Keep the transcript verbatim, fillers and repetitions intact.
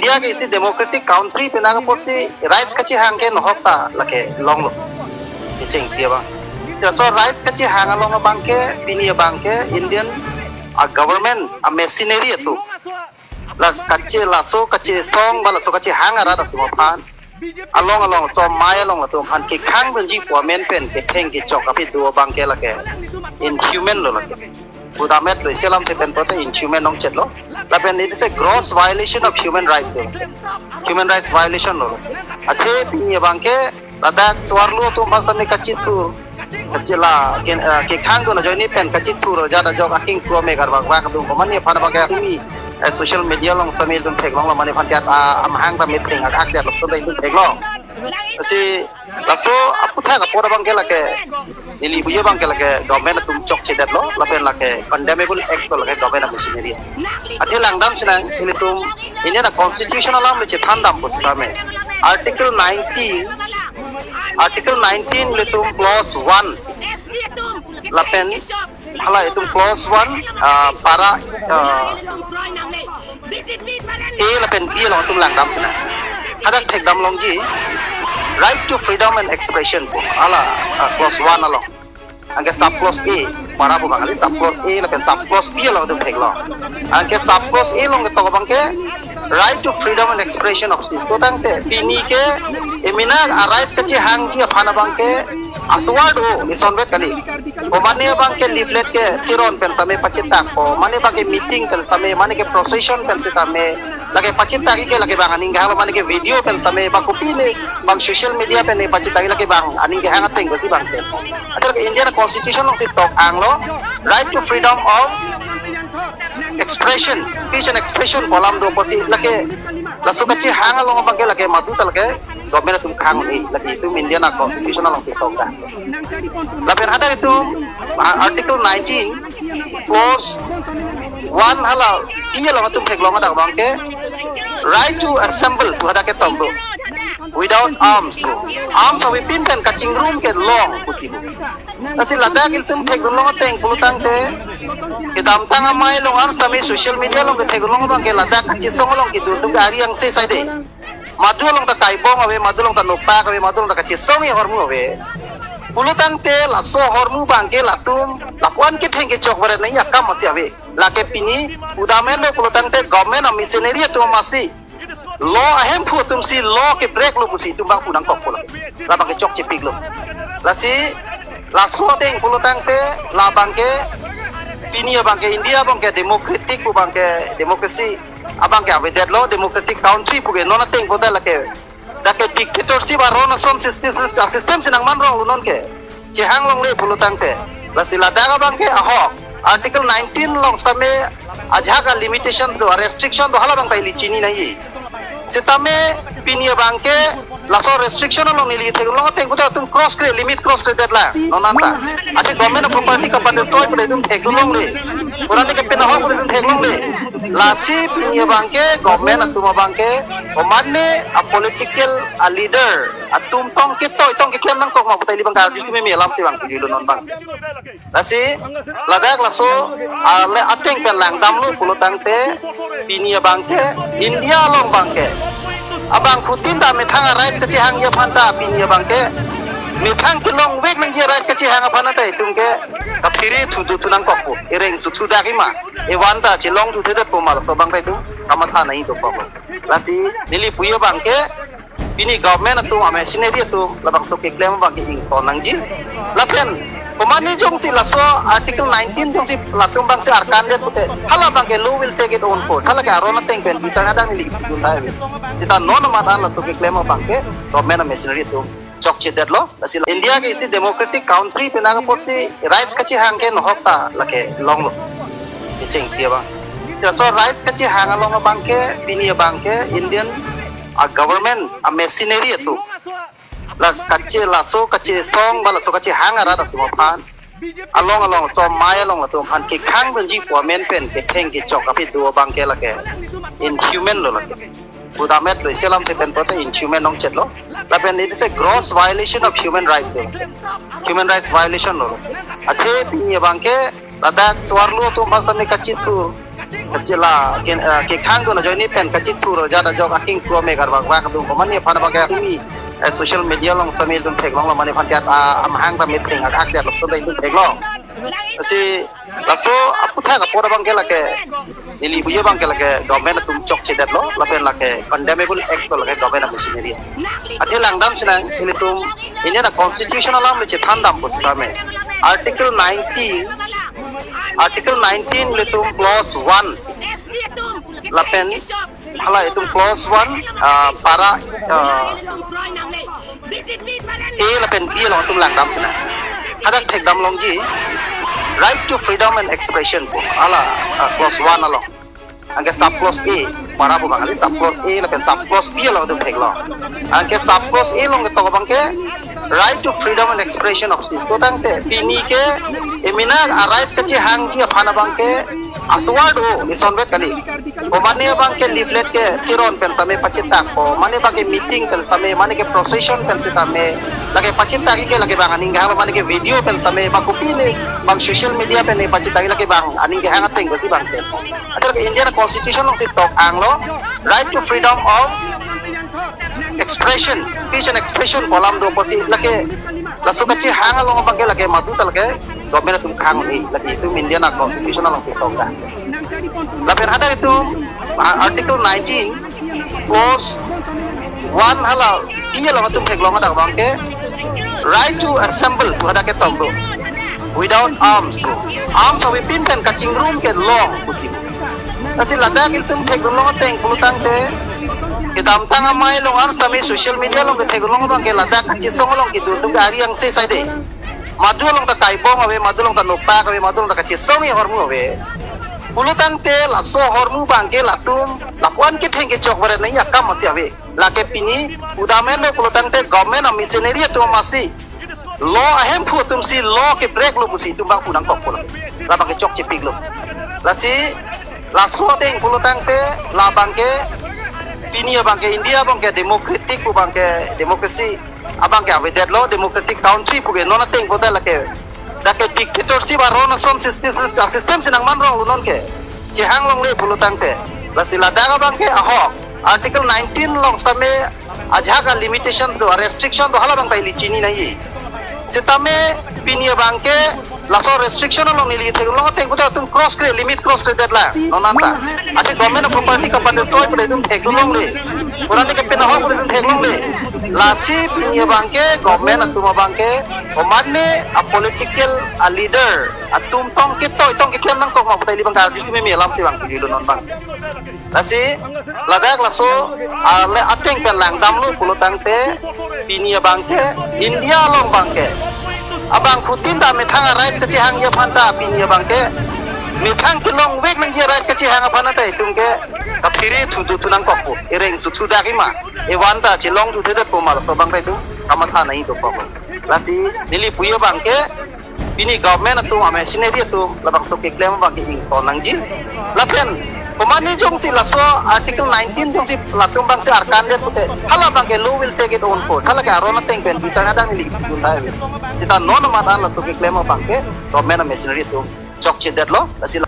India ke isi democratic country pen apotsi rights kachehang ke nohok ta lake longlo. Kechengsi abang. Laso rights kachehang along abang ke, pini abang ke Indian a government a machinery atum, la kache laso kachesong ba laso kachehang arat atum aphan, along along, so mai along atum aphan kekhang dunji pu amen pen ketheng kechok aphi do abang ke lake inhuman lo lake. Pudamlo, isi alam si pen pote inhuman ongchetlo. Lapen it is a gross violation of human rights. Human rights violation lo. Athe pini abang ke ladak so-arlo atum aphan sami kachithur, kache la ken, eh, kekhang dun ajoine pen kachithur ajat ajok aking kro me karbak bak dun, komane aphan abang ke kami, eh, social media along sami dun theklonglo, mane aphan tiat, ah, amahang ta meeting ak ak tiat lo so dun theklong. Lasi laso aputhak apor abang ke lake, neli puji abang ke lake government atum chokchedetlo, lapen lake condemnable act lo lake government a machinery. Athe langdam sinang, ilitum Indian constitution alam le chethan dam pusitame, Article nineteen, Article nineteen ilitum clause one, lapen hala itum clause one, ah, para, ah, A lapen B along atum langdam sinang. Hadak thekdam longji, right to freedom and expression pu, hala, ah, clause one along. Anke sub clause A, para pu bang kali, sub clause A lapen sub clause B along atum theklong. Anke sub clause A along ketok abang ke right to freedom and expression of speech. To tangte pini ke emina a rights kachehangji aphan abang ke atovar do, isonvet kali. Komane abang ke leaflet ke tiron pen sitame pachitak, komane abang ke meeting pen sitame, mane ke procession pen sitame, lake pachitak ke lake bang aning kehang lo, mane ke video pen sitame, bang kopine, bang social media pen ne pachitak lake bang aning kehang ateng besi abang ke. Athe lake Indian constitution alongsi tok anglo, right to freedom of expression, speech and expression pu alam do pusi lake laso kachehang along abang ke lake madu ta lake government atum khang un-e, lake itum Indian a constitution alongsi tok ta. Lapen hadak itum, ah, Article nineteen clause one hala B along atum theklong hadak abang ke right to assemble pu hadak ketok do, without arms pu. Arms avepin pen kachingrum kelong puti pu. Lasi ladak ilitum theklong ateng pulo tangte, kedamtang amei along an sitame social media along ketheklong abang ke ladak kachesong along kedun atum ke ari angse sai de. Madu along ta kaibong ave, madu along ta nopak ave, madu along ta kachesong ahormu ave. Pulo tangte laso ahormu abang ke latum lapuan ketheng kechok baret nangji akam masi ave. Lake pini pudamlo pulo tangte government a machinery atum masi law ahemphu atumsi law ke break lo pusi itum abang pu nangkok pulo. Labang ke chokchepiklo. Lasi laso ateng pulo tangte labang ke pini abang ke India abang ke democratic pu abang ke, democracy abang ke avedetlo, democratic country pu ke non ateng puta lake, dak ke dictatorship aron ason system, system si nangman rong lo non ke. Chehang longle pulo tangte. Lasi ladak abang ke ahok Article nineteen along sitame ajahak a limitation do, a restriction do, hala abang ta ili chini nangji. Sitame pini abang ke laso restriction along neli theklong ateng puta atum cross kre, limit cross kre detlang non anta. Athe government a property kapa destroy puta itum theklongle. Pura ni ke pena ahok puta itum theklongle. Lasi pini abang ke government atum abang ke, komane a political a leader atum tong ketoi tong keklem nangkok ma puta ili abang ke arju keme me alam si abang ke julo non abang. Lasi ladak laso ale ateng pen langdamlo pulo tangte, pini abang ke India along abang ke abangphutin ta methang a rights kachehangji aphan ta pini abang ke methang kelongvek nangji a rights kachehang aphan ta itum ke kaphere thu do thu nangkok pu, ereng su thu dak ima, evan ta chelong thu thedet pu ma laso abang ta itum kamatha nangji dokok. Lasi neli puji abang ke pini government atum a machinery atum labangso keklem abang ke ington nangji. Lapen komane jongsi laso Article nineteen jongsi latum abang si arkan det pute, hala abang ke law will take it own course. Hala ke aron ateng pen bisar hadang neli kidun dai. Sita non amat an laso keklem abang ke government a machinery atum chokchedetlo. Lasi India ke isi democratic country pen apotsi rights kachehang ke nohok ta lake longlo. Kechengsi abang. Laso rights kachehang along abang ke, pini abang ke Indian a government a machinery atum, la kache laso kachesong ba laso kachehang arat atum aphan, along along, so mai along atum aphan kekhang dunji pu amen pen ketheng kechok aphi do abang ke lake inhuman lo lake. Pudamlo, isi alam si pen pote inhuman ongchetlo. Lapen it is a gross violation of human rights. Human rights violation lo. Athe pini abang ke ladak so-arlo atum aphan sami kachithur, kachila kin, eh, kekhang dun ajoine pen kachithur ajat ajok aking kua me karbak bak dun komane aphan abang ke kami, eh, social media along tame dun theklonglo mane aphan ke at, ah, amahang tame theng akhak det lo so dai dun theklong. Lasi laso aphuthak apor abang ke lake neli puji abang ke lake government atum chokchedetlo lapen lake condemnable act lo lake government a-machinery. Athe langdam sinang ilitum Indian a-constitution alam le chethan dam pusitame Article nineteen, Article nineteen ilitum clause one lapen hala itum clause one, ah, para, ah, A lapen B along atum langdam sinang. Hadak thekdam longji right to freedom and expression pu hala, ah, clause one along. Anke sub clause A, para pu bang kali sub clause A lapen sub clause B along atum theklong. Anke sub clause A along ketok abang ke right to freedom and expression of speech. To tangte pini ke emena a-rights kachehangji aphan abang ke atovar do, isonvet kali. Komane abang ke leaflet ke kiron pen tame pachethak, komane abang ke meeting pen tame, mane ke procession pen sitame, lake pachethak ke lake bang aning kehang, mane ke video pen tame, bang kopine, bang social media pen ne pachethak lake bang aning kehang ateng ko si bang ke. Athe lake Indian constitution alongsi tok anglo, right to freedom of expression, speech and expression pu alam do pusi lake laso kachehang along abang ke lake madu ta lake government atum khang ni lake itum Indian a-constitution alongsi tok ta. Lapen hadak itum, ah, Article nineteen, clause one hala B along atum theklong hadak abang ke right to assemble pu hadak ketok do without arms pu. Arms avepin pen kachingrum kelong pusi. Lasi ladak itum theklong ateng pulo tangte kedamtang amei along arms tame social media along ketheklong abang ke ladak kachesong along kedun atum ke ari angse saide. Madu along ta kaibong ave, madu along ta nopak ave, madu along ta kachesong ahormu ave. Pulo tangte laso ahormu abang ke latum lapu-an ketheng kechok beret nangji akam masi ave. Lake pini udam endo pulo tangte government a-machinery atum masi law ahemphu atumsi law ke-break lo pusi itum abang pu nangkok pulo. Labang ke chokchepiklo. Lasi laso ateng pulo tangte labang ke pini abang ke India abang ke democratic pu abang ke democracy abang ke avedetlo, democratic country pu ke non ateng puta lake dak ke dictatorship aron ason system, system si nangmanronglo non ke chehang longle pulo tangte. Lasi ladak abang ke ahok Article nineteen along sitame ajahak a-limitation do, a-restriction do, hala abang ta ili chini nangji. Sitame pini abang ke laso restriction along neli theklong ateng puta atum cross kre, limit cross kre detlang non anta. Athe government a-property kapa-destroy puta itum theklongle. Kurang ke pen ahok puta itum theklongle. Lasi pini abang ke government atum abang ke komane a-political a-leader atum tong ketoi tong keklem nangkok ma puta ili abang ke arju meme alam si abang kejui lo non abang. Lasi ladak laso, ah, le ateng pen langdamlo pulo tangte pini abang ke India along abang ke abangphutin ta methang a-rights kachehangji aphan ta pini abang ke methang kelongvek nangji a-rights kachehang aphan ta itum ke kaphere thudu thu nangkok pu, ereng suthu dak ima, evan ta chelong thuthedet pu ma laso abang ta itum kamatha nangji dokok. Lasi neli puji abang ke pini government atum a-machinery atum labangso keklem abang ke ington nangji. Lapen komane jongsi laso Article nineteen jongsi latum abang si arkandet pute hala abang ke law will take it own course. Hala ke aron ateng pen bisang adang neli dun thai. Sita non amat an laso keklem abang ke government a-machinery atum chokchedetlo. Lasi